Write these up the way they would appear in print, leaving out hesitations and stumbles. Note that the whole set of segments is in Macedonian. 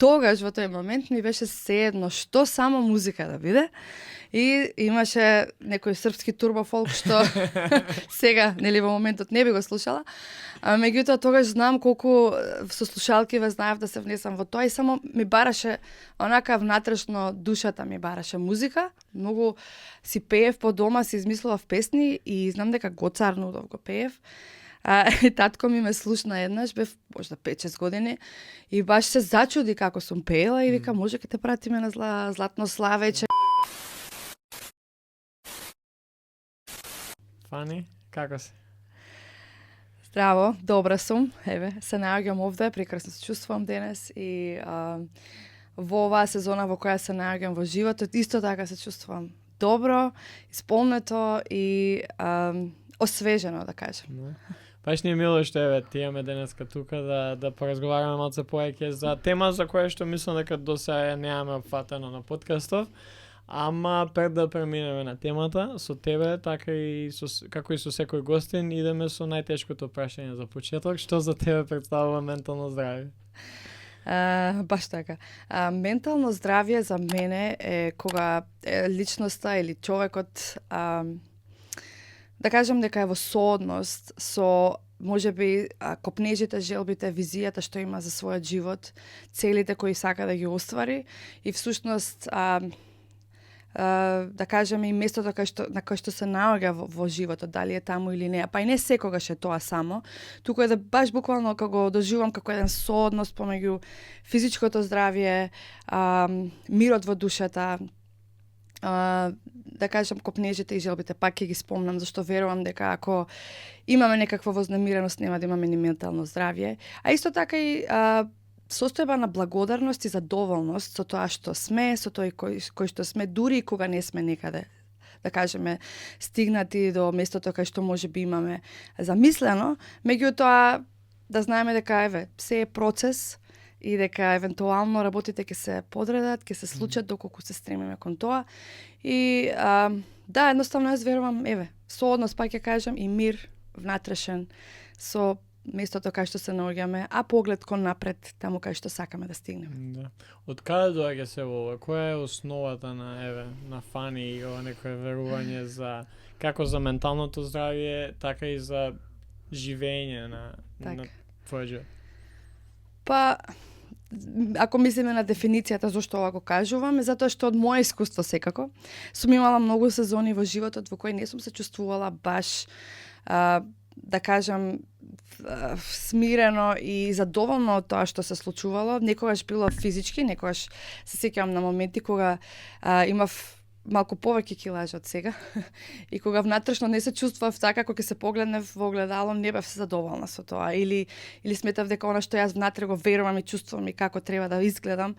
тогаш во тој момент ми беше sejedno што само музика да биде. И имаше некој српски турбофолк што сега, нели во моментот не би го слушала. Меѓутоа тогаш знам колку со слушалки знаев да се внесам во тоа и само ми бараше онака внатрешно душата ми бараше музика. Многу си пеев по дома, си измислував песни и знам дека Гоца Арнудов го пеев. Татко ми ме слушна еднаш, бев можда 5-6 години и баш се зачуди како сум пеела и вика може ќе те пратиме на Златно славече. Фани, како си? Здраво, добра сум. Еве, се наоѓам овде, прекрасно се чувствувам денес и во оваа сезона во која се наоѓам во животот, исто така се чувствувам добро, исполнето и освежено, да кажем. Баш ни е мило што еве ти имаме денеска тука да поразговараме малце повеќе за тема за која што мислам дека до сега немаме опфатено на подкастов. Ама пред да преминеме на темата, со тебе, така и како и со секој гостин, идеме со најтешкото прашање за почеток. Што за тебе представува ментално здравје? Баш така. Ментално здравје за мене е кога личноста или човекот да кажем дека е во соодност со можеби копнежите, желбите, визијата што има за својот живот, целите кои сака да ги оствари и всушност да кажеме и местото на кој што се наоѓа во животот, дали е таму или не. Па и не секогаш е тоа само, туку е да баш буквално како го доживам како еден соодност помеѓу физичкото здравје, мирот во душата, да кажам копнежите и желбите, пак ќе ги спомнам, зашто верувам дека ако имаме некаква вознемиреност, нема да имаме ни ментално здравје. А исто така и состојба на благодарност и задоволност со тоа што сме, со тој кој што сме, дури и кога не сме некаде, да кажеме, стигнати до местото кај што можеби имаме замислено, меѓутоа да знаеме дека еве се е процес и дека евентуално работите ќе се подредат, ќе се случат доколку се стремиме кон тоа. И да, едноставно јас верувам, еве, соодност пак ќе кажам и мир внатрешен со местото кај што се наоѓаме, а поглед кон напред, таму кај што сакаме да стигнеме. Да. Од каде доаѓа се ова? Која е основата на Фани и ова некое верување за како за менталното здравје, така и за живење на твојот живот? Па ако мислиме на дефиницијата зошто ова го кажувам, е затоа што од моје искуство секако сум имала многу сезони во животот во кои не сум се чувствувала баш да кажам смирено и задоволно од тоа што се случувало. Некогаш било физички, некогаш се сеќавам на моменти кога имав малку повеќе килажи од сега и кога внатрешно не се чувствував така кога ќе се погледнев во огледало, не бев задоволна со тоа или сметав дека она што јас внатре го верувам и чувствувам и како треба да изгледам,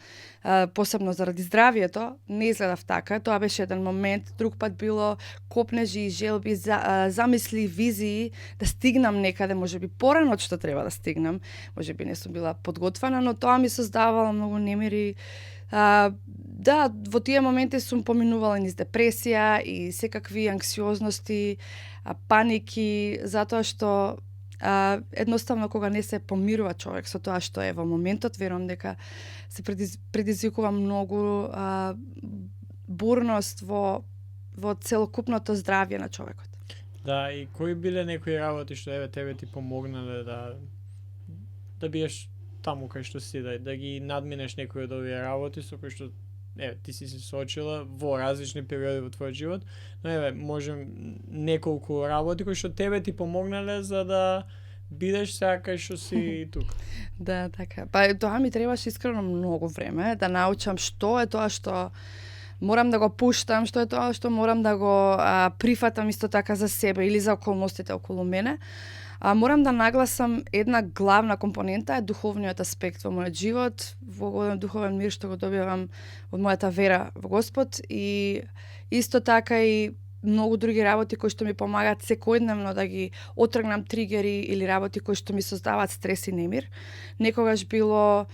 посебно заради здравието, не изгледав така. Тоа беше еден момент, друг пат било копнежи, желби, замисли, визии да стигнам некаде, можеби порано од што треба да стигнам, можеби не сум била подготвена, но тоа ми создавало многу немири. Да, во тие моменти сум поминувала низ депресија и секакви анксиозности, паники, затоа што едноставно кога не се помирува човек со тоа што е во моментот, верувам дека се предизвикува многу бурност во целокупното здравје на човекот. Да, и кои биле некои работи што еве тебе ти помогнале да биеш таму кај што си, да ги надминеш некои од овие работи со кои што ти си се соочила во различни периоди во твојот живот, но еве можем неколку работи кои што тебе ти помогнале за да бидеш сега кај што си тука. Да, така. Па тоа ми требаше искрено многу време да научам што е тоа што морам да го пуштам, што е тоа што морам да го прифатам исто така за себе или за околностите околу мене. Морам да нагласам една главна компонента е духовниот аспект во мојот живот, во духовен мир што го добивам од мојата вера во Господ и исто така и многу други работи кои што ми помагаат секојдневно да ги отргнам тригери или работи кои што ми создаваат стрес и немир. Некогаш било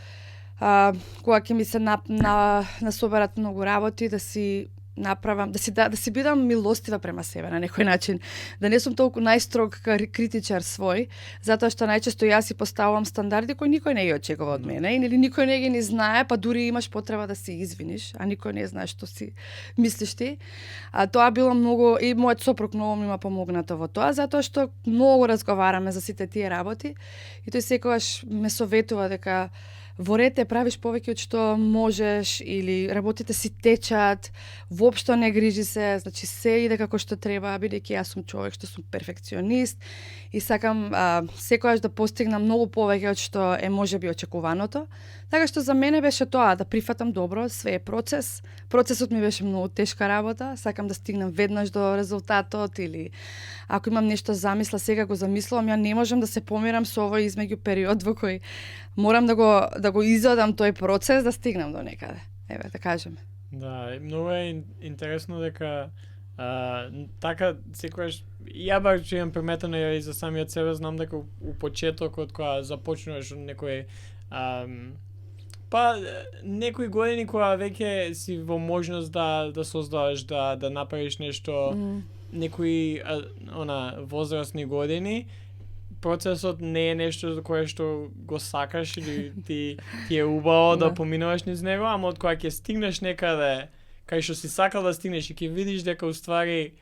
кога ќе ми се насоберат многу работи, да си направам, да си бидам милостива према себе на некој начин, да не сум толку најстрог критичар свој, затоа што најчесто јас си поставувам стандарди кои никој не ги очекува од мене, или никој не ги ни знае, па дури имаш потреба да се извиниш, а никој не знае што си мислиш ти. А тоа било многу, и мојот сопруг многу ми има помогнато во тоа, затоа што многу разговараме за сите тие работи и тој секогаш ме советува дека во ред правиш повеќе од што можеш, или работите си течат, воопшто не грижи се, значи се иде како што треба, бидејќи јас сум човек што сум перфекционист и сакам секогаш да постигнам многу повеќе од што е можеби очекуваното. Така што за мене беше тоа да прифатам добро, све е процес. Процесот ми беше многу тешка работа, сакам да стигнам веднаш до резултатот, или ако имам нешто замисла, сега го замислувам, ја не можам да се помирам со овој измеѓу период во кој морам да го изодам тој процес да стигнам до некаде. Еве, да кажеме. Да, многу е интересно дека така секогаш ја бар че имам приметено и за самиот себе, знам дека у почетокот кога започнуваш некој па некои години кога веќе си во можност да создаваш, да направиш нешто, некои возрастни години, процесот не е нешто за кое што го сакаш или ти е убаво да поминуваш низ него, ама од кога ќе стигнеш некаде кај што си сакал да стигнеш и ќе видиш дека уствари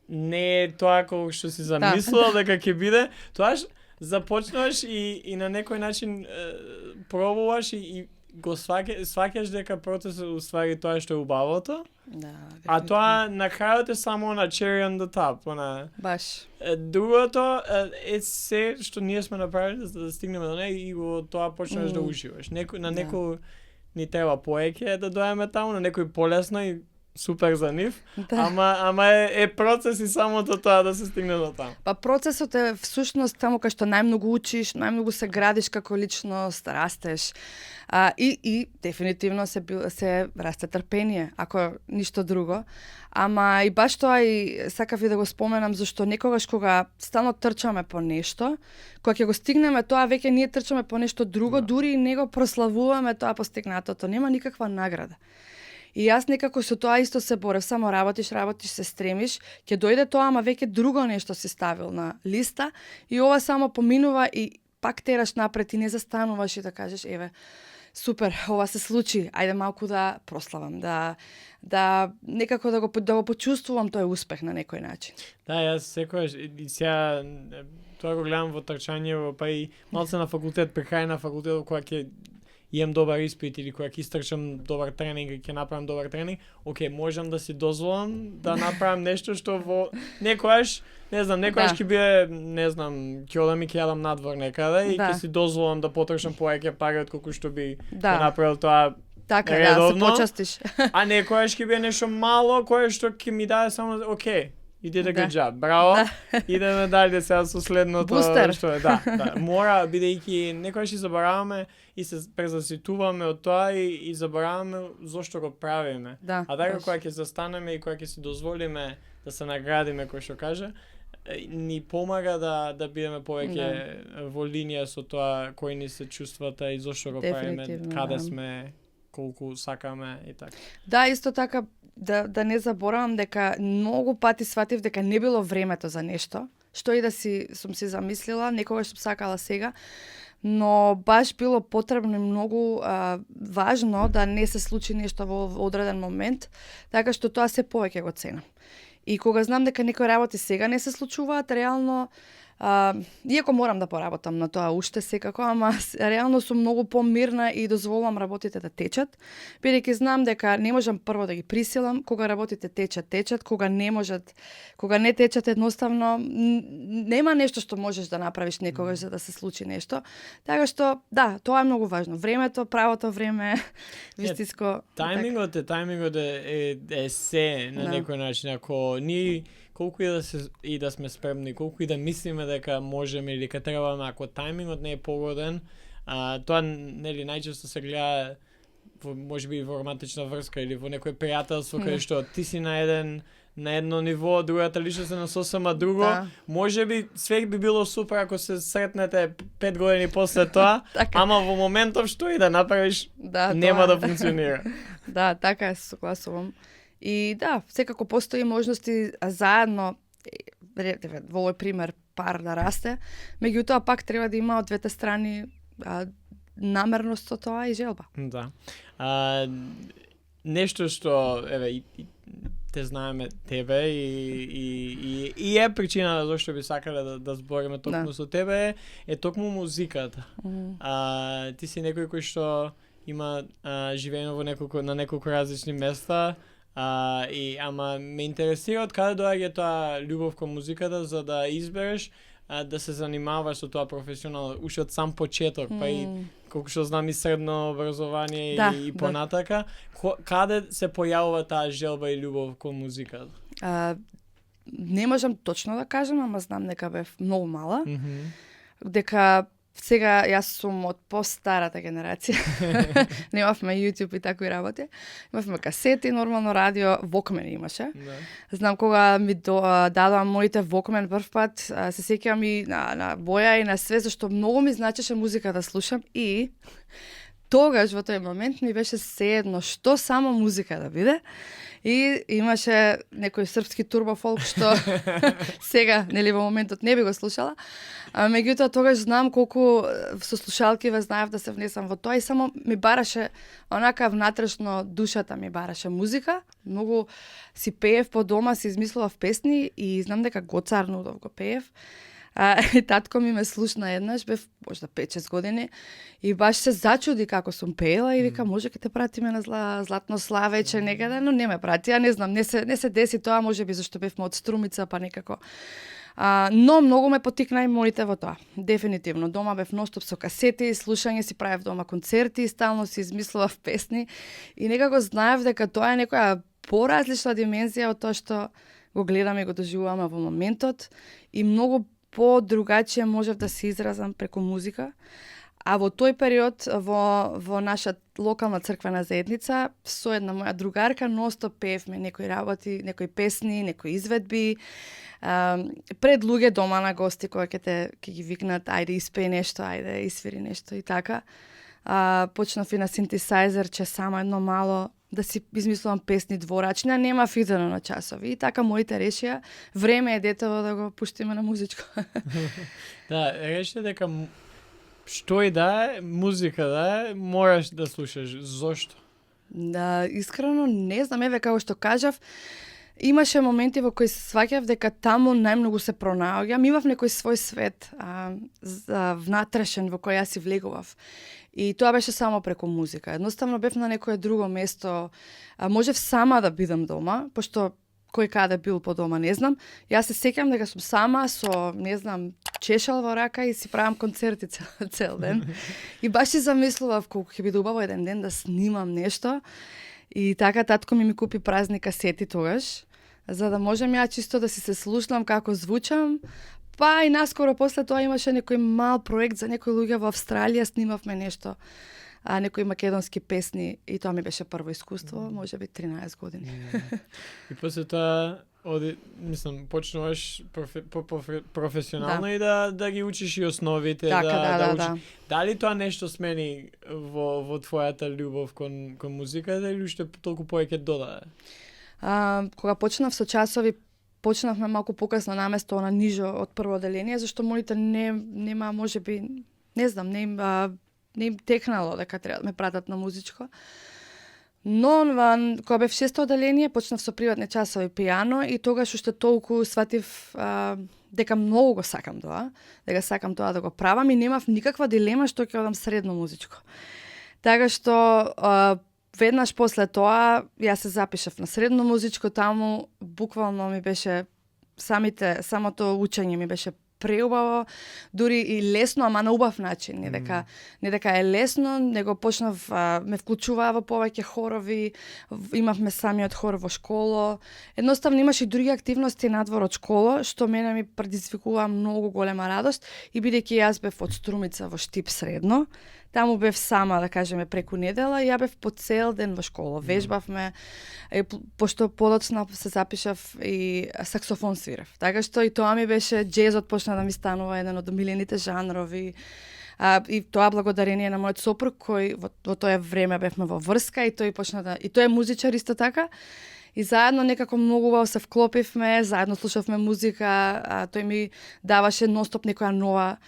не е тоа како што си замислил дека ќе биде, тоа започнуваш и на некој начин пробуваш и го сваќаш дека процесот уствари тоа што е убавото. Да, а тоа на крајот е само на cherry on the top, баш. Другото е се што ние сме направили за да стигнеме до неа и го тоа почнеш да уживаш. На некој ни треба поеќе да доеме таму, на некој полесно и супер за нив, ама е процес и самото тоа да се стигне до таму. Па процесот е всушност таму кај што најмногу учиш, најмногу се градиш како личност, растеш. И дефинитивно се расте трпение, ако ништо друго. Ама и баш тоа и сакав и да го споменам, зашто некогаш кога стално трчаме по нешто, кога ќе го стигнеме тоа, веќе ние трчаме по нешто друго, дури и не го прославуваме тоа постигнатото, нема никаква награда. И јас некако со тоа исто се борев, само работиш, се стремиш, ќе дојде тоа, ама веќе друго нешто си ставил на листа и ова само поминува и пак тераш напред и не застануваш и да кажеш, еве, супер, ова се случи, ајде малку да прославам, да некако да го почувствувам тој успех на некој начин. Да, јас секогаш и сега тоа го гледам во трчање, па и малце на факултет, при крај на факултетот кога ќе имам добар испит или кога ќе истрчам добар тренинг и ќе направам добар тренинг, окей, можам да си дозволам да направам нешто што во некојаш, не знам, некојаш ќе биде, не знам, ќе одам и ќе јадам надвор некаде и ќе си дозволам да потршам повеќе пари од колку што би направил тоа така, редовно. Да, се почастиш. А некојаш ќе биде нешто мало, кое што ќе ми даде само, окей, you did a good job, браво, идеме дале сега со следното. Бустер. Што е, да, мора, бидејќи некојаш и забораваме и се презаситуваме од тоа и забораваме зошто го правиме. Да, а така кога ќе застанеме и кога ќе си дозволиме да се наградиме, кој што каже, ни помага да бидеме повеќе во линија со тоа кои ни се чувствата и зошто го правиме, каде сме, колку сакаме и така. Да, исто така да не заборавам дека многу пати сватив дека не било времето за нешто, што и да сум си замислила, некогаш сум сакала сега, но баш било потребно и многу важно да не се случи нешто во одреден момент, така што тоа се повеќе го ценам. И кога знам дека некои работи сега не се случуваат, реално иако морам да поработам на тоа уште секако, ама реално сум многу помирна и дозволувам работите да течат, бидејќи знам дека не можам прво да ги присилам, кога работите течат, кога не течат едноставно, нема нешто што можеш да направиш некогаш за да се случи нешто. Така што, да, тоа е многу важно. Времето, правото време, вистинско. Тајмингот е се на некој начин, ако ни колку и да сме спремни, колку и да мислиме дека можеме или дека требаме, ако тајмингот не е погоден, тоа нели најчесто се гледа можеби во романтична врска или во некој пријателство кај што ти си на едно ниво, другата личност е на сосема друго. Можеби све би било супер ако се сретнете 5 години после тоа, ама во моментов што и да направиш нема да функционира. Да, така се согласувам. И да, секако постои можности заедно во овој пример пар да расте, меѓутоа пак треба да има од двете страни намерност со тоа и желба. Да. Нешто што еве те знаеме тебе и е причина зашто би сакале да збориме токму со тебе е токму музиката. Ти си некој кој што има живеено во на неколку различни места. Ама ме интересира од каде доаѓа таа љубов кон музиката за да избереш да се занимаваш со тоа професионално, уште од сам почеток, па и колку што знам и средно образование и понатака. Каде се појавува таа желба и љубов кон музиката? Не можам точно да кажам, ама знам дека бев многу мала. Дека сега јас сум од постарата генерација. Немавме YouTube и такви работи. Имавме касети, нормално радио, Walkman имаше. Знам кога ми дадоа моите Walkman прв пат, се сеќавам и на боја и на све, зашто многу ми значеше музика да слушам и тогаш во тој момент ми беше сеедно што само музика да биде. И имаше некој српски турбофолк што сега, нели во моментот не би го слушала. Меѓутоа тогаш знам колку со слушалки знаев да се внесам во тоа и само ми бараше онака внатрешно душата ми бараше музика. Многу си пеев по дома, си измислував песни и знам дека Гоцар Нудов го пеев. Татко ми ме слушна еднаш, бев можда 5-6 години и баш се зачуди како сум пеела и вика може ќе те пратиме на Златно славече некаде, но не ме прати, не знам, не се деси тоа, можеби зашто бевме од Струмица па некако. Но многу ме потикна и моите во тоа. Дефинитивно, дома бев ностоп со касети, слушање, си правев дома концерти, стално си измислував песни и некако знаев дека тоа е некоја поразлична димензија од тоа што го гледаме и го доживуваме во моментот и многу по-другачие можев да се изразам преку музика. А во тој период, во наша локална црквена заедница, со една моја другарка, ностоп пеевме некои работи, некои песни, некои изведби, пред луѓе дома на гости, кои ќе ги викнат, ајде испеј нешто, ајдеисвири нешто и така. Почнав и на синтесајзер, само едно мало, да си измислувам песни дворачни, а нема фидено на часови. И така моите решија, време е детево да го пуштиме на музичко. Да, решите дека што и да е, музика да е, мораш да слушаш. Зошто? Да, искрено не знам, еве како што кажав, имаше моменти во кои се сваќав дека таму најмногу се пронаоѓам, имав некој свој свет внатрешен во кој јас си влегував. И тоа беше само преку музика. Едноставно бев на некое друго место. Можев сама да бидам дома, пошто кој каде бил по дома, не знам. Јас се сеќам дека сум сама со, не знам, чешал во рака и си правам концерти цел ден. И баш си замислував колку ќе биде убаво еден ден да снимам нешто. И така татко ми купи празни касети тогаш, за да можам ја чисто да си се слушнам како звучам. Па и наскоро после тоа имаше некој мал проект за некои луѓе во Австралија, снимавме нешто, некои македонски песни и тоа ми беше прво искуство, можеби 13 години. И после тоа почнуваш професионално и да ги учиш и основите, да учиш. Дали тоа нешто смени во твојата љубов кон музиката или уште толку повеќе додаде? Кога почнав со часови, почнавме малку покасно наместо на нижо од прво оделение, зашто моите нема, можеби, не знам, не им текнало дека треба да ме пратат на музичко. Но кога бев 6-то оделение, почнав со приватни часови пијано и тогаш уште толку сватив дека многу го сакам тоа, дека сакам тоа да го правам и немав никаква дилема што ќе одам средно музичко. Така што веднаш после тоа, јас се запишав на средно музичко, таму буквално ми беше самото учење ми беше преубаво, дури и лесно, ама на убав начин. Не дека е лесно, него почнав, ме вклучуваа во повеќе хорови, имавме самиот хор во школо. Едноставно имаше и други активности надвор од школа, што мене ми предизвикува многу голема радост и бидејќи јас бев од Струмица во Штип средно, таму бев сама, да кажеме, преку недела, ја бев по цел ден во школа. Вежбавме, пошто подоцна се запишав и саксофон свирев. Така што и тоа ми беше, джезот почна да ми станува еден од омилените жанрови. И тоа благодарение на мојот сопруг, кој во тоа време бевме во врска и тој почна и тој е музичар исто така. И заедно некако многу убаво се вклопивме, заедно слушавме музика, тој ми даваше ностоп некоја нова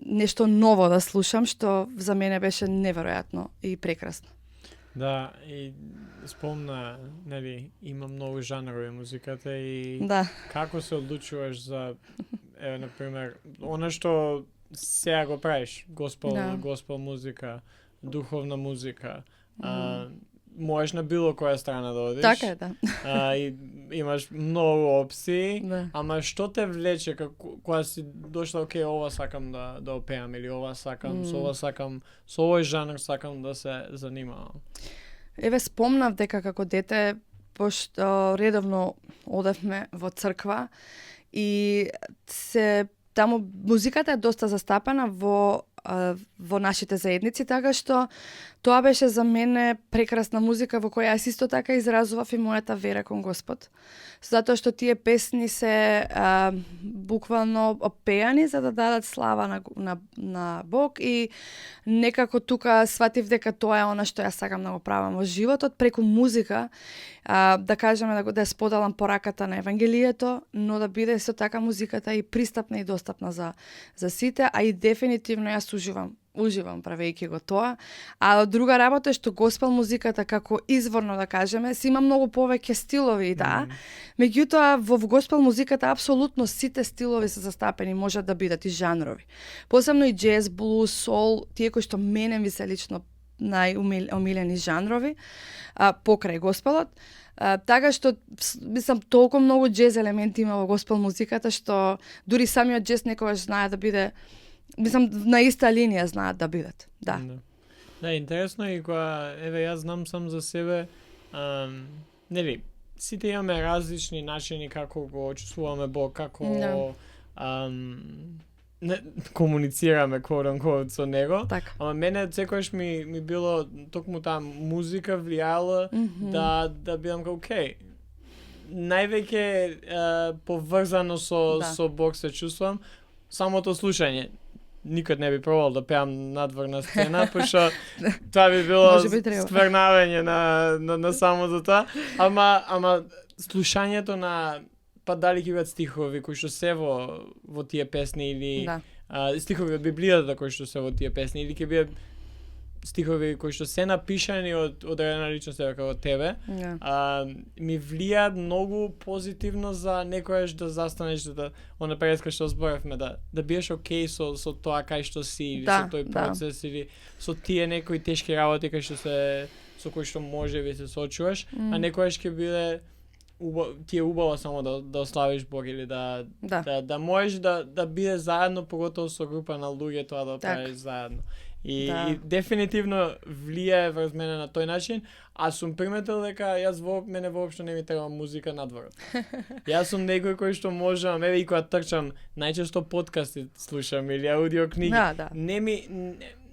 нешто ново да слушам, што за мене беше неверојатно и прекрасно. Да, и спомна, нели, има многу жанрови музиката и Да. како се одлучуваш за, на пример, она што сега го правиш, госпел музика, духовна музика, можеш на било која страна да одиш. Така е, да. И имаш многу опции, Да. ама што те влече кога си дошла, окей, ова сакам да опеам или ова сакам, со овој жанр сакам да се занимавам. Еве спомнав дека како дете, пошто редовно одевме во црква и таму музиката е доста застапена во нашите заедници, така што тоа беше за мене прекрасна музика во која јас исто така изразував и мојата вера кон Господ. Затоа што тие песни се буквално опеани за да дадат слава на Бог и некако тука сватив дека тоа е она што јас сакам да го правам во животот преку музика, да кажеме да ја споделам пораката на Евангелието, но да биде исто така музиката и пристапна и достапна за сите, а и дефинитивно јас уживам правејќи го тоа. А друга работа е што госпел музиката како изворно да кажеме, си има многу повеќе стилови, да. Меѓутоа во госпел музиката апсолутно сите стилови се застапени, можат да бидат и жанрови. Посебно и джез, блуз, сол, тие кои што мене ми се лично најомилени жанрови покрај госпелот. Така што мислам толку многу джез елементи има во госпел музиката што дури самиот джез некогаш знае да биде, мислам, на иста линија знаат да бидат. Да. Да, интересно е кога, еве, јас знам сам за себе, нели, сите имаме различни начини како го чувствуваме Бог, како комуницираме quote-unquote со него. Так. Ама мене секогаш ми било токму таа музика влијала да бидам како окей. Највеќе поврзано со Бог се чувствувам. Самото слушање. Никад не би пробал да пеам надвор на сцена, пошто тоа би било стврнавање на самото тоа. Ама слушањето на па дали ќе бидат стихови кои што се во тие песни или стихови од Библијата кои што се во тие песни или ќе бидат стихови кои што се напишани од една личност како тебе, ми влијаат многу позитивно за некојаш да застанеш да она преска што зборевме да биеш окей со тоа кај што си или со тој процес или со тие некои тешки работи кај што со кои што можеби се соочуваш, а некојаш ќе биде ти е убаво само да ославиш Бог или да можеш да биде заедно, поготово со група на луѓе тоа да правиш заедно. И дефинитивно влијае врз мене на тој начин, а сум приметил дека мене воопшто не ми треба музика надвор. Јас сум некој кој што можам, еве и кога трчам, најчесто подкасти слушам или аудио книги.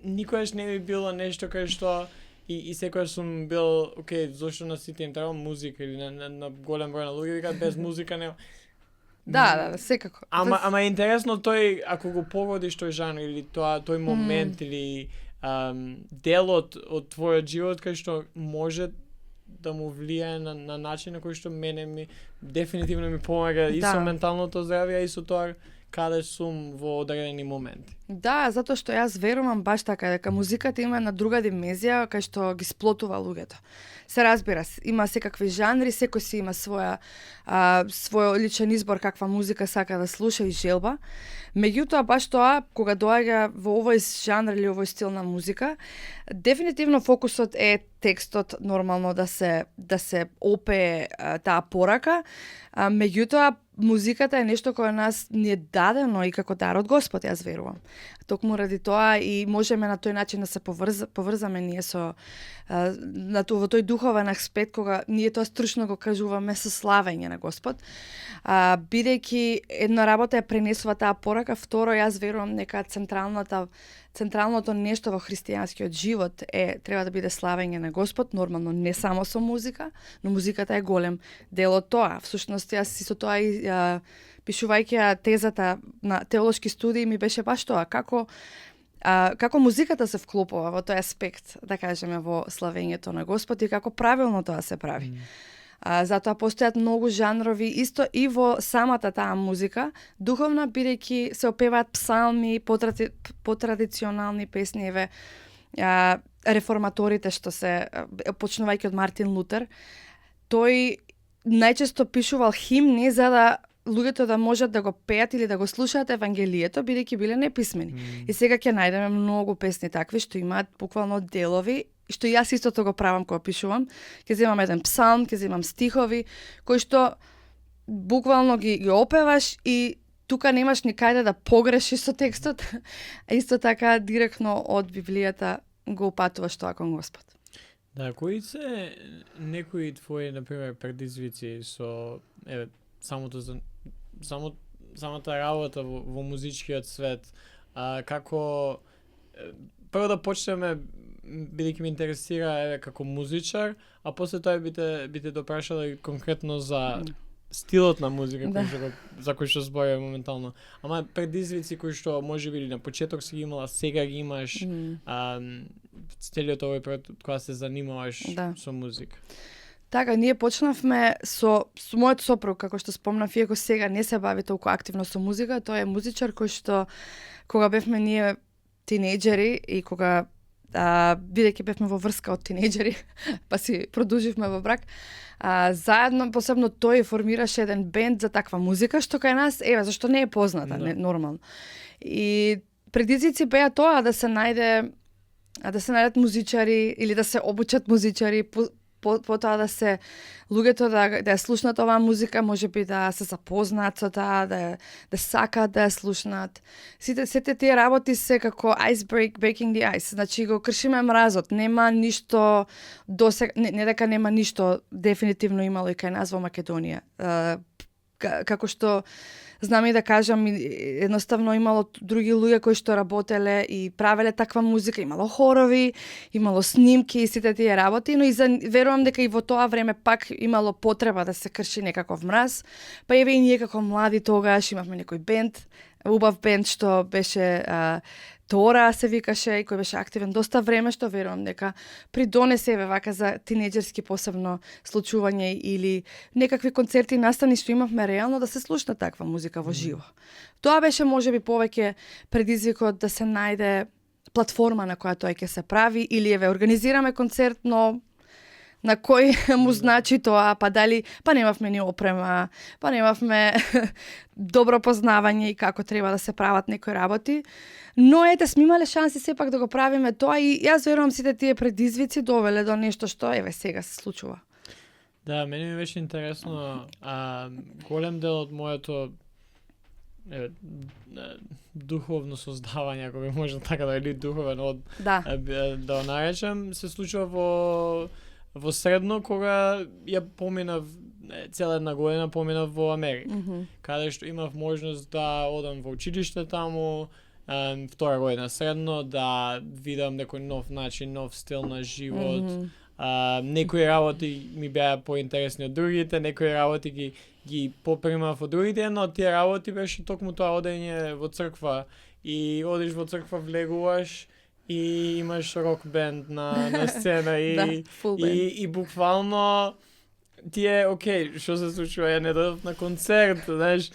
Никогаш не ми било нешто кај што и секогаш сум бил, окей, зошто на сите им треба музика или на голем број на луѓе викаат без музика нема. Да, секако. Ама е интересно тој, ако го погодиш тој жанр или тој момент или дел од твојот живот кај што може да му влијае на начин на кој што мене дефинитивно ми помага и со менталното здравје и со тоа каде сум во одредени моменти. Да, затоа што јас верувам баш така дека музиката има една друга dimenzија кај што ги сплотува луѓето. Се разбира, има секакви жанри, секој си има свој личен избор каква музика сака да слуша и желба. Меѓутоа баш тоа кога доаѓа во овој жанр или овој стил на музика, дефинитивно фокусот е текстот нормално да се опее таа порака, меѓутоа музиката е нешто кое нас ни е дадено и како дар од Господ, јас верувам. Токму ради тоа и можеме на тој начин да се поврзаме ние со во тој духовен аспект кога ние тоа стручно го кажуваме со славење на Господ. Бидејќи една работа е пренесува таа порака, второ јас верувам дека централното нешто во христијанскиот живот треба да биде славење на Господ, нормално не само со музика, но музиката е голем дел од тоа. Всушност јас и со тоа и пишувајќи тезата на теолошки студии ми беше баш тоа, како музиката се вклопува во тој аспект, да кажеме, во славењето на Господ и како правилно тоа се прави. Затоа постојат многу жанрови, исто и во самата таа музика, духовна, бидејќи се опеваат псалми, потрадиционални песни, еве, реформаторите што се, почнувајќи од Мартин Лутер, тој најчесто пишувал химни за да луѓето да можат да го пеат или да го слушаат евангелието, бидејќи биле неписмени. И сега ќе најдеме многу песни такви што имаат буквално делови, што и јас истото го правам кога пишувам. Ќе земам еден псалм, ќе земам стихови, кои што буквално ги опеваш и тука немаш ни каде да погрешиш со текстот, а исто така директно од Библијата го упатуваш тоа кон Господ. Да, кои се некои твои, например, предизвици со самата работа во музичкиот свет, како прво да почнеме, бидејќи ме интересира како музичар, а после тоа бите допрашале конкретно за стилот на музика за кој што зборуваме моментално. Ама предизвици кои што можеби на почеток си ги имала, сега ги имаш, целиот овој период кога се занимаваш со музика. Така, ние почнавме со мојот сопруг, како што спомнав, иако сега не се бави толку активно со музика, тој е музичар кој што кога бевме ние тинејџери и кога бидејќи бевме во врска од тинејџери, па си продолживме во брак, заедно, посебно тој формираше еден бенд за таква музика, што кај нас, зашто не е позната, не, нормално. И предизвици беа тоа да се најдат музичари или да се обучат музичари, потоа да се луѓето да ја слушнат оваа музика, можеби да се запознаат со таа, да сакаат да ја слушнат. Сите тие работи се како breaking the ice, значи го кршиме мразот. Нема ништо досега, не дека нема ништо дефинитивно имало и кај нас во Македонија. Како што знам и да кажам, едноставно имало други луѓе кои што работеле и правеле таква музика, имало хорови, имало снимки и сите тие работи, но и верувам дека и во тоа време пак имало потреба да се крши некаков мраз. Па еве и ние како млади тогаш имавме некој бенд, убав бенд што беше Тора се викаше и кој беше активен доста време, што верувам дека придонесе вака за тинеџерски посебно случување или некакви концерти настани што имавме реално да се слушна таква музика во живо. Тоа беше можеби повеќе предизвикот да се најде платформа на која тоа ќе се прави или еве организираме концерт, но на кој му значи тоа, па немавме ни опрема, па немавме добро познавање и како треба да се прават некои работи. Но сме имале шанси сепак да го правиме тоа и јас верувам сите тие предизвици довеле до нешто што сега се случува. Да, мене ми беше интересно, голем дел од моето духовно создавање, ако би може така да или духовен да наречам, се случува во средно, кога ја поминав цела една година поминав во Америка, каде што имав можност да одам во училиште таму, втора година средно, да видам некој нов начин, нов стил на живот. Некои работи ми беа поинтересни од другите, некои работи ги попримав од другите, но од тие работи беше токму тоа одење во црква и одиш во црква, влегуваш и имаш рок бенд на сцена и буквално тие, што се случува, ја не додов на концерт, знаеш,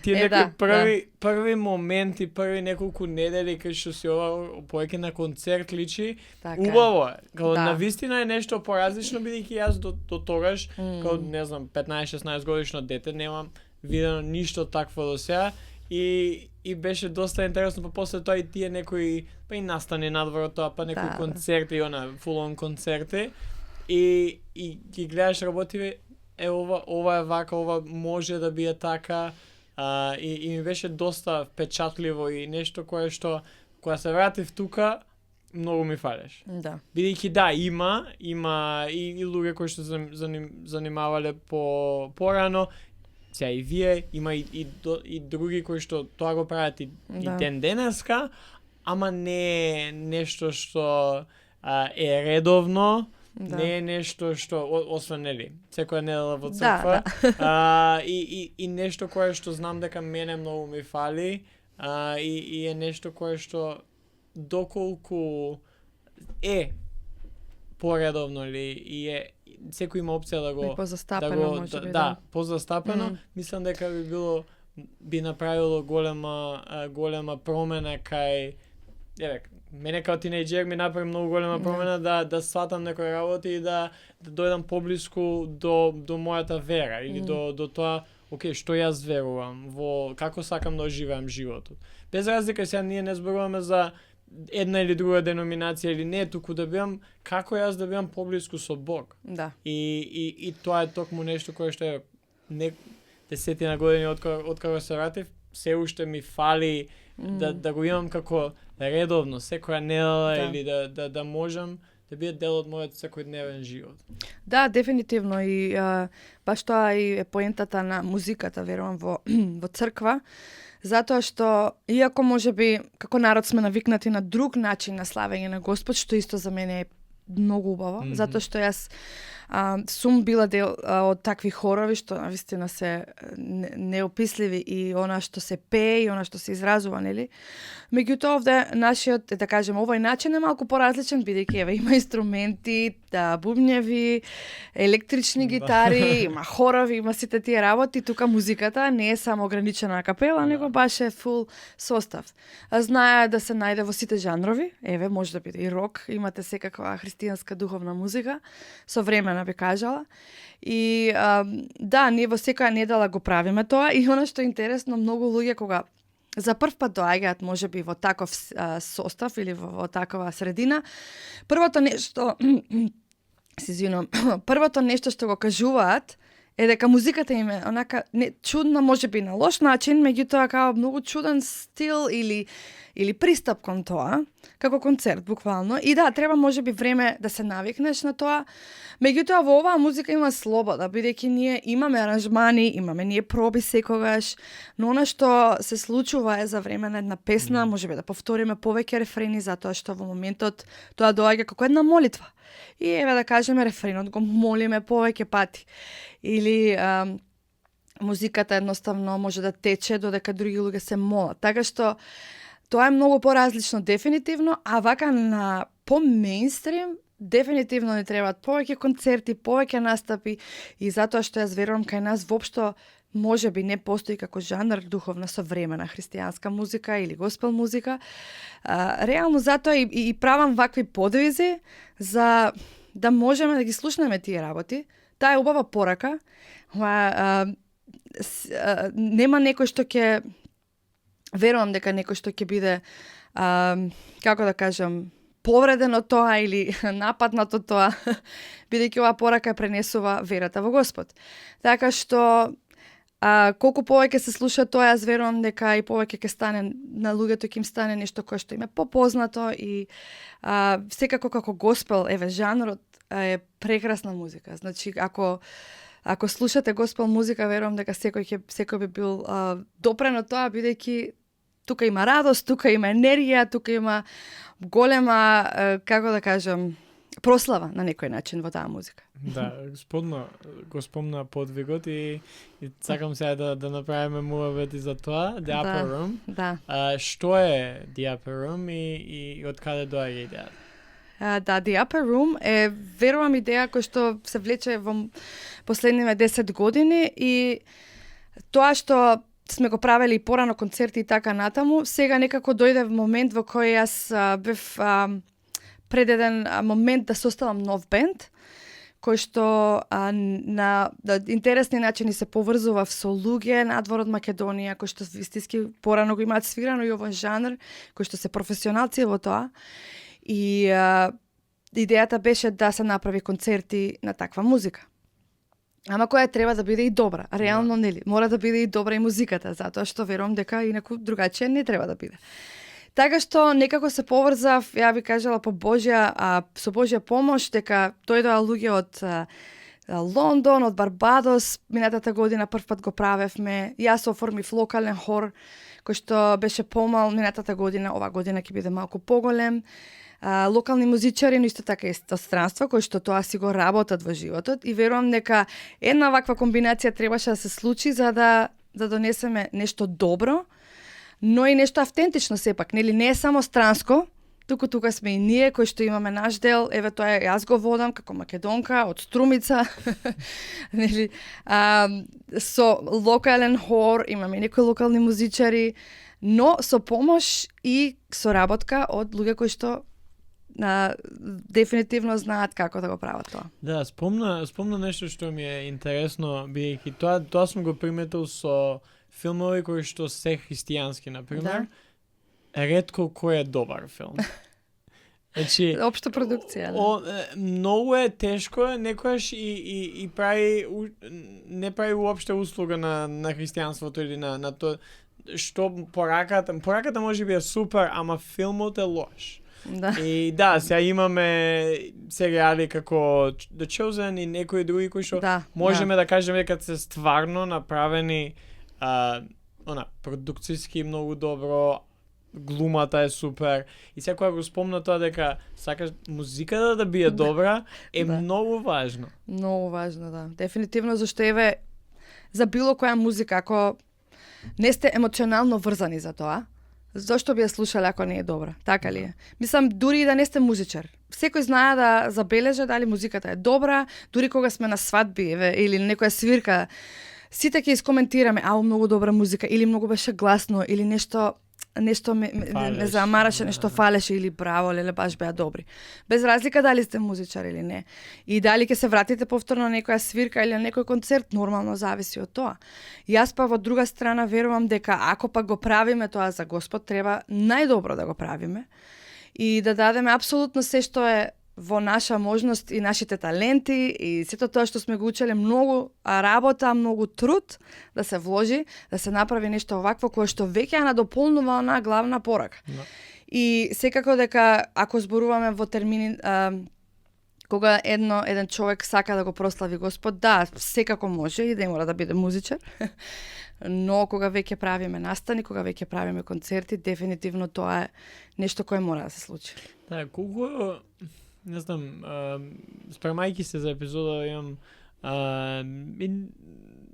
тие први моменти, први неколку недели кај што си ова поеќе на концерт личи, убаво е. Као навистина е нешто поразлично, бидејќи јас до тогаш, као не знам, 15-16 годишно дете, немам видено ништо такво до сега и беше доста интересно, па после тоа и тие некои, па и настани надвор од тоа, па некои концерти, фул-он концерти. И ги гледаш работи, ова е вака, ова може да биде така, и ми беше доста впечатливо и нешто кое што, кога се вратив тука, многу ми фалеш. Да. Бидејќи има и луѓе кои што занимавале порано, сега и вие, има и други кои што тоа го прават и ден денеска, ама не е нешто што е редовно, не е нешто што, освен секоја недела во црква, и нешто кое што знам дека мене многу ми фали, и е нешто кое што доколку поредовно или секој има опција да го позастапено може би, позастапено, мислам дека би направило голема промена кај мене као тинејџер ми направи многу голема промена да сватам некои работи и да дојдам поблиску до мојата вера или до тоа, окей, што јас верувам, во како сакам да оживеам животот. Без разлика сега ние не зборуваме за една или друга деноминација или не, туку да бидам како јас да бидам поблиску со Бог. Да. И тоа е токму нешто кое што е десетина години откако се вратив, се уште ми фали да го имам како редовно, секоја недела или да можам да биде дел од мојот секојдневен живот. Да, дефинитивно и баш тоа и е поентата на музиката, верувам во црква, затоа што иако можеби како народ сме навикнати на друг начин на славење на Господ, што исто за мене е многу убаво, затоа што јас сум била дел од такви хорови што навистина се неописливи и она што се пее и она што се изразува, нели? Меѓутоа овде нашиот, да кажем, овој начин е малку поразличен, бидејќи има инструменти, бубњеви, електрични гитари, има хорови, има сите тие работи, тука музиката не е само ограничена на капела, него баш е фул состав. Знае да се најде во сите жанрови, може да биде и рок, имате секаква христијанска духовна музика, современа би кажала. И да, ние во секоја недела го правиме тоа и она што е интересно, многу луѓе кога за прв пат доаѓаат можеби во таков состав или во такова средина, првото нешто првото нешто што го кажуваат е дека музиката им е онака чудна, можеби на лош начин, меѓутоа као многу чуден стил или пристап кон тоа, како концерт буквално. И да, треба можеби време да се навикнеш на тоа. Меѓутоа во оваа музика има слобода, бидејќи ние имаме аранжмани, имаме ние проби секогаш, но она што се случува е за време на една песна, можеби да повториме повеќе рефрени затоа што во моментот тоа доаѓа како една молитва. И да кажеме рефренот го молиме повеќе пати. Или музиката едноставно може да тече додека други луѓе се молат. Така што тоа е многу поразлично дефинитивно, а вака на по-мејнстрим дефинитивно не требаат повеќе концерти, повеќе настапи и затоа што јас верувам кај нас воопшто можеби не постои како жанр духовна современа христијанска музика или госпел музика. Реално затоа и правам вакви подвизи за да можеме да ги слушнеме тие работи. Таа е убава порака. Нема некој што ќе верувам дека некој што ќе биде како да кажам повреден од тоа или нападнат од тоа, бидејќи оваа порака пренесува верата во Господ. Така што колку повеќе се слуша тоа, јас верувам дека и повеќе ќе стане на луѓето, ќе им стане нешто кое што им е попознато и секако како госпел, жанрот е прекрасна музика. Значи, ако слушате госпел музика, верувам дека секој би бил допрен од тоа, бидејќи тука има радост, тука има енергија, тука има голема, како да кажам, прослава на некој начин во таа музика. Да, го спомна подвигот и сакам сега да направиме муавет за тоа, The Upper Room. Да. Што е The Upper Room и од каде доаѓа идејата? Да, The Upper Room е, верувам, идеја која што се влече во последниве 10 години и тоа што сме го правели и порано концерти и така натаму, сега некако дојде момент во кој јас бев пред еден момент да составам нов бенд, кој што на интересни начини се поврзува со луѓе надвор од Македонија, кои што вистински порано го имаат свирано и овој жанр, кои што се професионалци во тоа. И идејата беше да се направи концерти на таква музика. Ама која треба да биде и добра. Реално, нели, мора да биде и добра и музиката, затоа што верувам дека инаку другачие не треба да биде. Така што некако се поврзав, ја би кажала со Божја помош, дека дојдоа луѓе од Лондон, од Барбадос, минатата година прв пат го правевме. Јас оформив локален хор кој што беше помал минатата година, ова година ќе биде малку поголем. Локални музичари, но исто така и странства кои што тоа си го работат во животот и верувам дека една ваква комбинација требаше да се случи за да донесеме нешто добро, но и нешто автентично сепак, нели, не е само странско, туку тука сме и ние кои што имаме наш дел, еве тоа јас го водам како македонка од Струмица. Нели, со локален хор, имаме некои локални музичари, но со помош и соработка од луѓе кои што дефинитивно знаат како да го прават тоа. Да, спомна нешто што ми е интересно, бидејќи тоа сум го приметил со филмови кои што се христијански, например. Да. Ретко кој е добар филм. Значи, општа продукција, да. Многу е тешко, некојаш и прави не прави уопште услуга на христијанството или на тоа што пораката може би е супер, ама филмот е лош. Да. И да, сега имаме серијали како The Chosen и некои други кои што можеме да кажеме дека се стварно направени продукцијски многу добро, глумата е супер. И сега кога го спомна тоа дека сакаш музиката да биде добра, е многу важно. Многу важно, да. Дефинитивно, зашто еве за било која музика, ако не сте емоционално врзани за тоа, зошто би ја слушале ако не е добра? Така ли е? Мислам, дури и да не сте музичар. Секој знае да забележа дали музиката е добра, дури кога сме на свадби или на некоја свирка, сите ќе искоментираме, многу добра музика, или многу беше гласно, или нешто ме замараше, нешто фалеше, или браво, леле, баш беа добри. Без разлика дали сте музичар или не. И дали ќе се вратите повторно на некоја свирка или на некој концерт, нормално зависи од тоа. Јас па во друга страна верувам дека ако пак го правиме тоа за Господ, треба најдобро да го правиме и да дадеме апсолутно се што е во наша можност и нашите таленти и сето тоа што сме го учеле, многу работа, многу труд да се вложи, да се направи нешто овакво кое што веќе ја надополнува онаа главна порака. No. И секако дека ако зборуваме во термини кога еден човек сака да го прослави Господ, да, секако може и да мора да биде музичар. Но кога веќе правиме настани, кога веќе правиме концерти, дефинитивно тоа е нешто кое мора да се случи. Да, колку не знам, спремајќи се за епизода, имам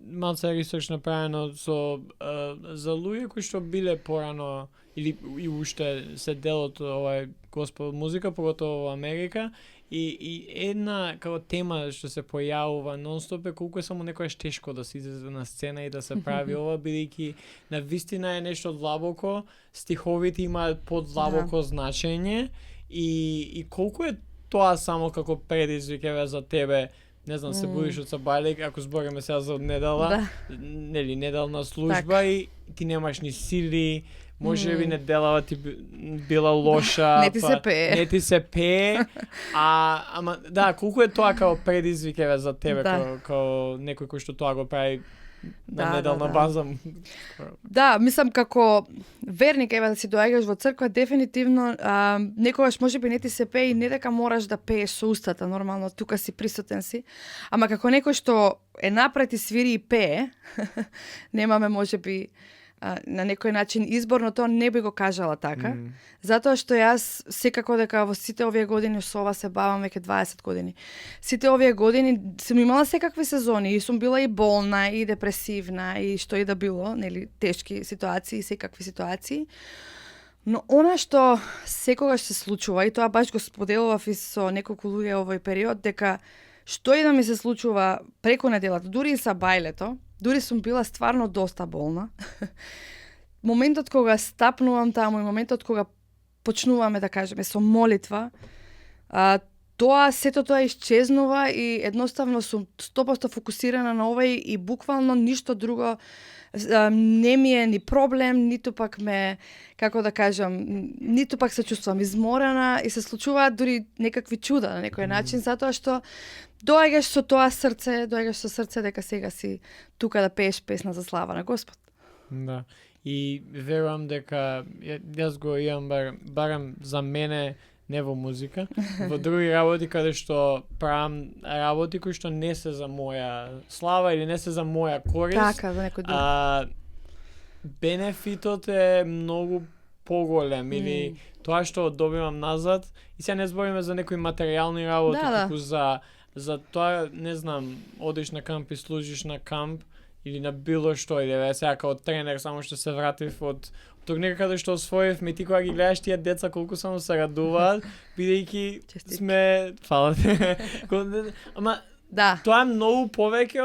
малце ресерч направено за луѓе кои што биле порано или и уште се дел од овај господ музика, поготово во Америка, и една како тема што се појавува нонстоп е колку е само некојаш тешко да се излезе на сцена и да се прави ова, бидејќи на вистина е нешто длабоко, стиховите имаат подлабоко значење и колку е тоа само како предизвик за тебе, не знам, се будиш од сабајлик, ако збориме сега за недела, нели, неделна служба и ти немаш ни сили, може би неделава ти била лоша, не ти се пее, ама да, колку е тоа како предизвик за тебе, како некој кој што тоа го прави на неделна база. Да, мислам како верник, да си доаѓаш во црква, дефинитивно некогаш можеби не ти се пее и не дека мораш да пееш со устата, нормално тука си присутен си, ама како некој што е напред и свири и пее, немаме можеби на некој начин избор, но тоа не би го кажала така, затоа што јас секако дека во сите овие години со ова се бавам веќе 20 години. Сите овие години сум имала секакви сезони и сум била и болна, и депресивна, и што и да било, нели, тешки ситуации, секакви ситуации. Но она што секогаш се случува, и тоа баш го споделував и со неколку луѓе овој период, дека што и да ми се случува преку неделата, дури и са бајлето, дури сум била стварно доста болна. Моментот кога стапнувам таму и моментот кога почнуваме, да кажеме, со молитва, сето тоа исчезнува и едноставно сум 100% фокусирана на ова и буквално ништо друго не ми е ни проблем, ниту пак ме, како да кажам, ниту пак се чувствувам изморена и се случуваат дури некакви чуда на некој начин, затоа што доаѓаш со тоа срце, дека сега си тука да пееш песна за слава на Господ. Да. И верувам дека јас го имам барем за мене, не во музика, во други работи каде што правам работи кои што не се за моја слава или не се за моја корист. Така, за некој друг. Бенефитот е многу поголем или тоа што добивам назад, и сега не збориме за некои материјални работи, како за тоа, не знам, одиш на камп и служиш на камп или на било што, или сега како тренер, само што се вратив од тук некаде што освоивме, ти кога ги гледаш тие деца колку само се радуваат, бидејќи сме фала. Ама Да. тоа е многу повеќе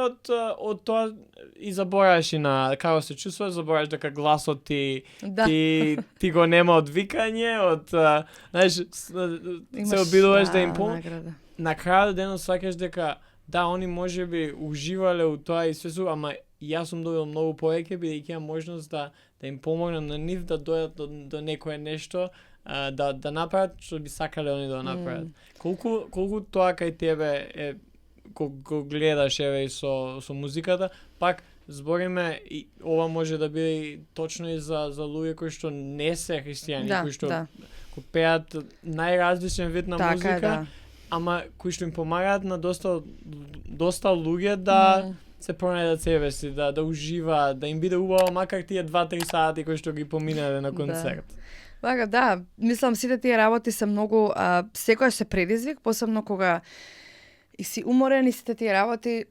од тоа и забораваш и на како се чувствуваш, забораваш дека гласот ти ти го нема од викање, од знаеш, се обидуваш да им на крајот денот сваќаш дека да, они можеби уживале у тоа и све, ама јас сум добил многу повеќе бидејќи имам можност да им помогнам на нив да дојдат до некое нешто, да направат што би сакале они да направат. Колку тоа кај тебе е го гледаш еве и со музиката, пак збориме и ова може да биде и точно и за луѓе кои што не се христијани, кои што го пеат најразличен вид на музика, ама кои што им помагаат на доста луѓе да се пронајдат себе си, да уживаат, да им биде убаво макар тие 2-3 сати кои што ги поминале на концерт. Вака, да, мислам сите тие работи се многу, секојаш се предизвик, посебно кога и си уморен и сите тие работи,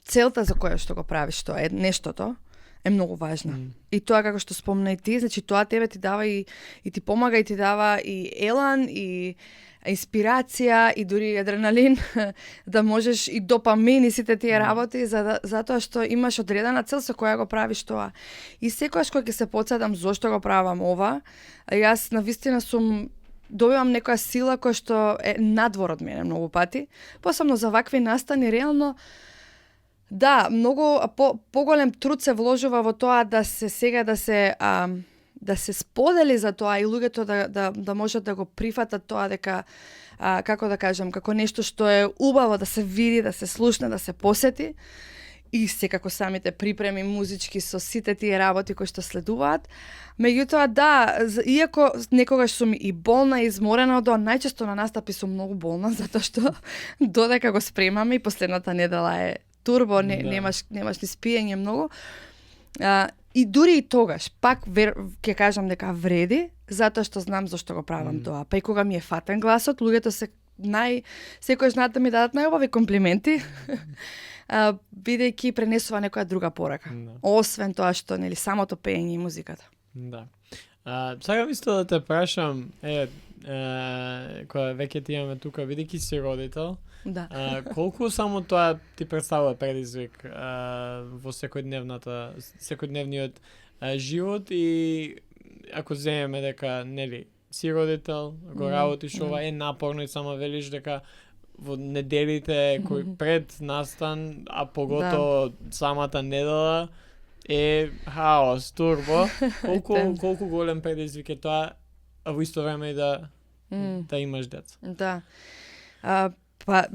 целта за која што го правиш тоа е нештото, е многу важна. И тоа како што спомна и ти, значи тоа тебе ти дава и ти помага и ти дава и елан и инспирација и дури адреналин да можеш и допамин и сите тие работи затоа што имаш одредена цел со која го правиш тоа. И секогаш кога ќе се потсетам зошто го правам ова, јас навистина добивам некоја сила која што е надвор од мене многу пати, посебно за вакви настани реално. Да, многу поголем труд се вложува во тоа да се сега да се сподели за тоа и луѓето да можат да го прифатат тоа дека како да кажам, како нешто што е убаво да се види, да се слушне, да се посети. И секако самите припреми музички со сите тие работи кои што следуваат. Меѓутоа, да, иако некогаш сум и болна и изморена од тоа, најчесто на настапи сум многу болна, затоа што додека го спремаме и последната недела е турбо, немаш ни спиење многу. И дури и тогаш, пак ќе кажам дека вреди, затоа што знам зашто го правам тоа. Па и кога ми е фатен гласот, луѓето секојаш знаат да ми дадат најубави комплименти, бидејќи пренесува некоја друга порака. Освен тоа што нели самото пеење и музиката. Да. Сакам исто да те прашам, кога веќе ти имаме тука, бидејќи си родител, колку само тоа ти представува предизвик во секојдневниот живот и ако земеме дека нели си родител, го работиш ова е напорно и само велиш дека во неделите кои пред настан, а поготово самата недела е хаос, турбо. Колку голем предизвик е тоа, а во исто време и да имаш деца. Да. Па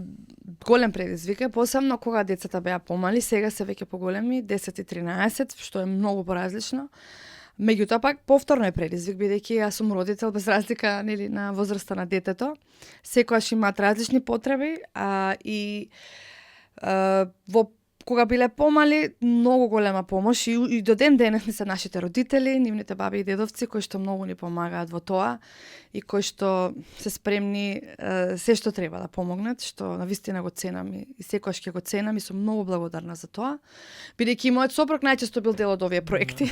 голем предизвик е, посебно кога децата беа помали, сега се веќе поголеми, 10 и 13, што е многу поразлично. Меѓутоа пак повторно е предизвик, бидејќи јас сум родител без разлика нели на возраста на детето. Секогаш имаат различни потреби, кога биле помали, многу голема помош и до ден денес се нашите родители, нивните баби и дедовци кои што многу ни помагаат во тоа и кои што се спремни се што треба да помогнат, што навистина го ценам и секогаш ќе го ценам и сум многу благодарна за тоа, бидејќи мојот сопруг најчесто бил дел од овие проекти.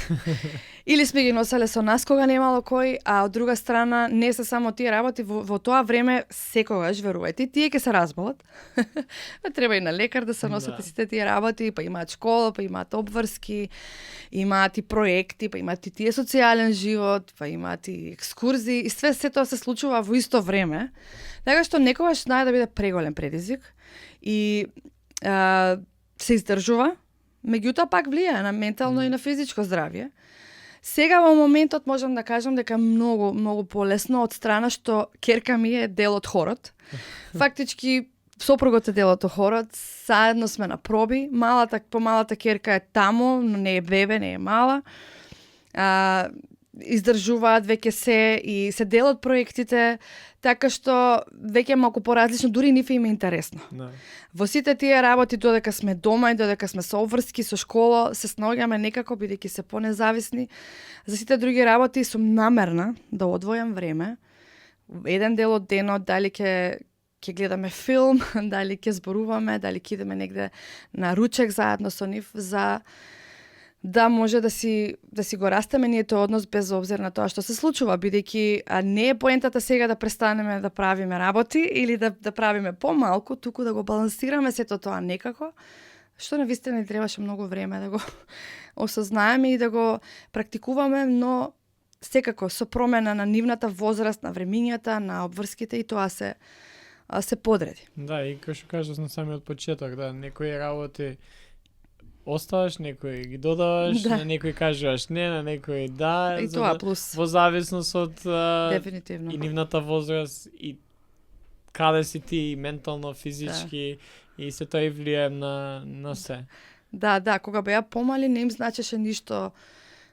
Или сме ги носеле со нас кога немало кој, а од друга страна не се само тие работи, во тоа време секогаш, верувајте, тие ќе се разболат. Треба и на лекар да се носат сите тие работи, па имаат школа, па имаат обврски, имаат и проекти, па имаат и тие социјален живот, па имаат и екскурзии, и све тоа се случува во исто време. Така што некогаш знае да биде преголем предизвик и се издржува, меѓутоа пак влијае на ментално и на физичко здравје. Сега во моментот можам да кажам дека многу, многу полесно од страна што ќерка ми е дел од хорот. Фактички сопругот е дел од хорот, заедно сме на проби, помалата ќерка е таму, но не е бебе, не е мала. Издржуваат веќе се и се дел од проектите, така што веќе малку поразлично, дури нив им е интересно. Во сите тие работи, додека сме дома и додека сме со обврски, со школа, се снаоѓаме некако, бидејќи се понезависни. За сите други работи сум намерна да одвојам време. Еден дел од денот, дали ќе гледаме филм, дали ќе зборуваме, дали ќе идеме негде на ручек заедно со нив за да може да си го растеме ние тој однос без обзир на тоа што се случува, бидејќи не е поентата сега да престанеме да правиме работи или да правиме помалку, туку да го балансираме сето тоа некако, што навистина ни требаше многу време да го осознаеме и да го практикуваме, но секако со промена на нивната возраст, на времињата, на обврските и тоа се подреди. Да, и како што кажав на самиот почеток, да, некои работи оставаш, некои ги додаваш, на некои кажуваш не, на некои да. И тоа плюс. Во зависност од Дефинитивно. и нивната возраст и каде си ти ментално, физички и се тоа и влијае на се. Да, кога беа помали не им значеше ништо,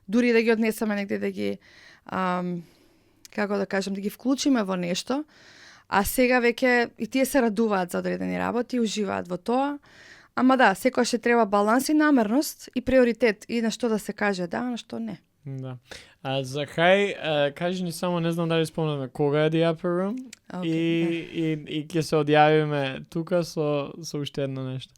дури да ги однесеме негде да ги како да кажам, да ги вклучиме во нешто, а сега веќе и тие се радуваат за одредени работи, уживаат во тоа. Ама да, секогаш ще треба баланс и намерност и приоритет и на што да се каже да, на што не. Да. За крај, кажи ни само, не знам дали спомнаме, кога е The Upper Room и ќе се одјавиме тука со уште едно нешто.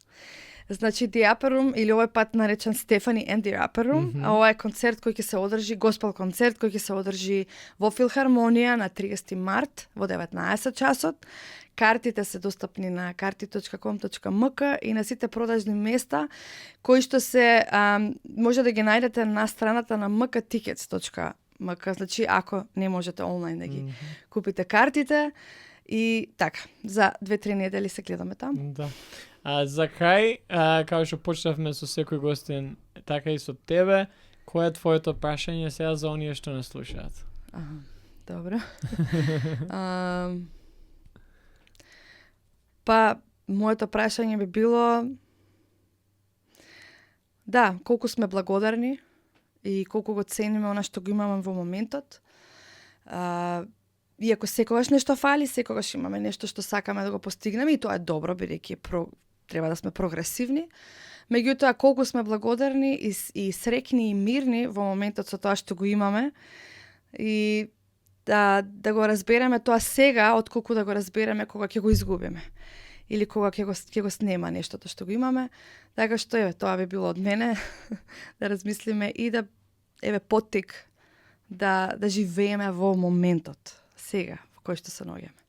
Значи, The Upper Room, или овој пат наречен Stephanie and the Upper Room, а ова е концерт кој ќе се одржи, госпел концерт кој ќе се одржи во Филхармонија на 30 март во 19 часот. Картите се достапни на karti.com.mk и на сите продажни места кои што се може да ги најдете на страната на mktickets.mk, значи ако не можете онлайн да ги купите картите и така, за 2-3 недели се гледаме таму. Да. За крај, како што почнавме со секој гостин, така и со тебе, кој е твоето прашање сега за оние што не слушаат? Добро. Па, моето прашање би било колку сме благодарни и колку го цениме она што го имаме во моментот. Иако секогаш нешто фали, секогаш имаме нешто што сакаме да го постигнеме и тоа е добро, бидејќи треба да сме прогресивни. Меѓутоа, колку сме благодарни и срекни и мирни во моментот со тоа што го имаме и да го разбереме тоа сега, отколку да го разбереме кога ќе го изгубиме или кога ќе го снема нештото што го имаме. Така што тоа би било од мене да размислиме и да поттик да живееме во моментот сега во кој што се наоѓаме.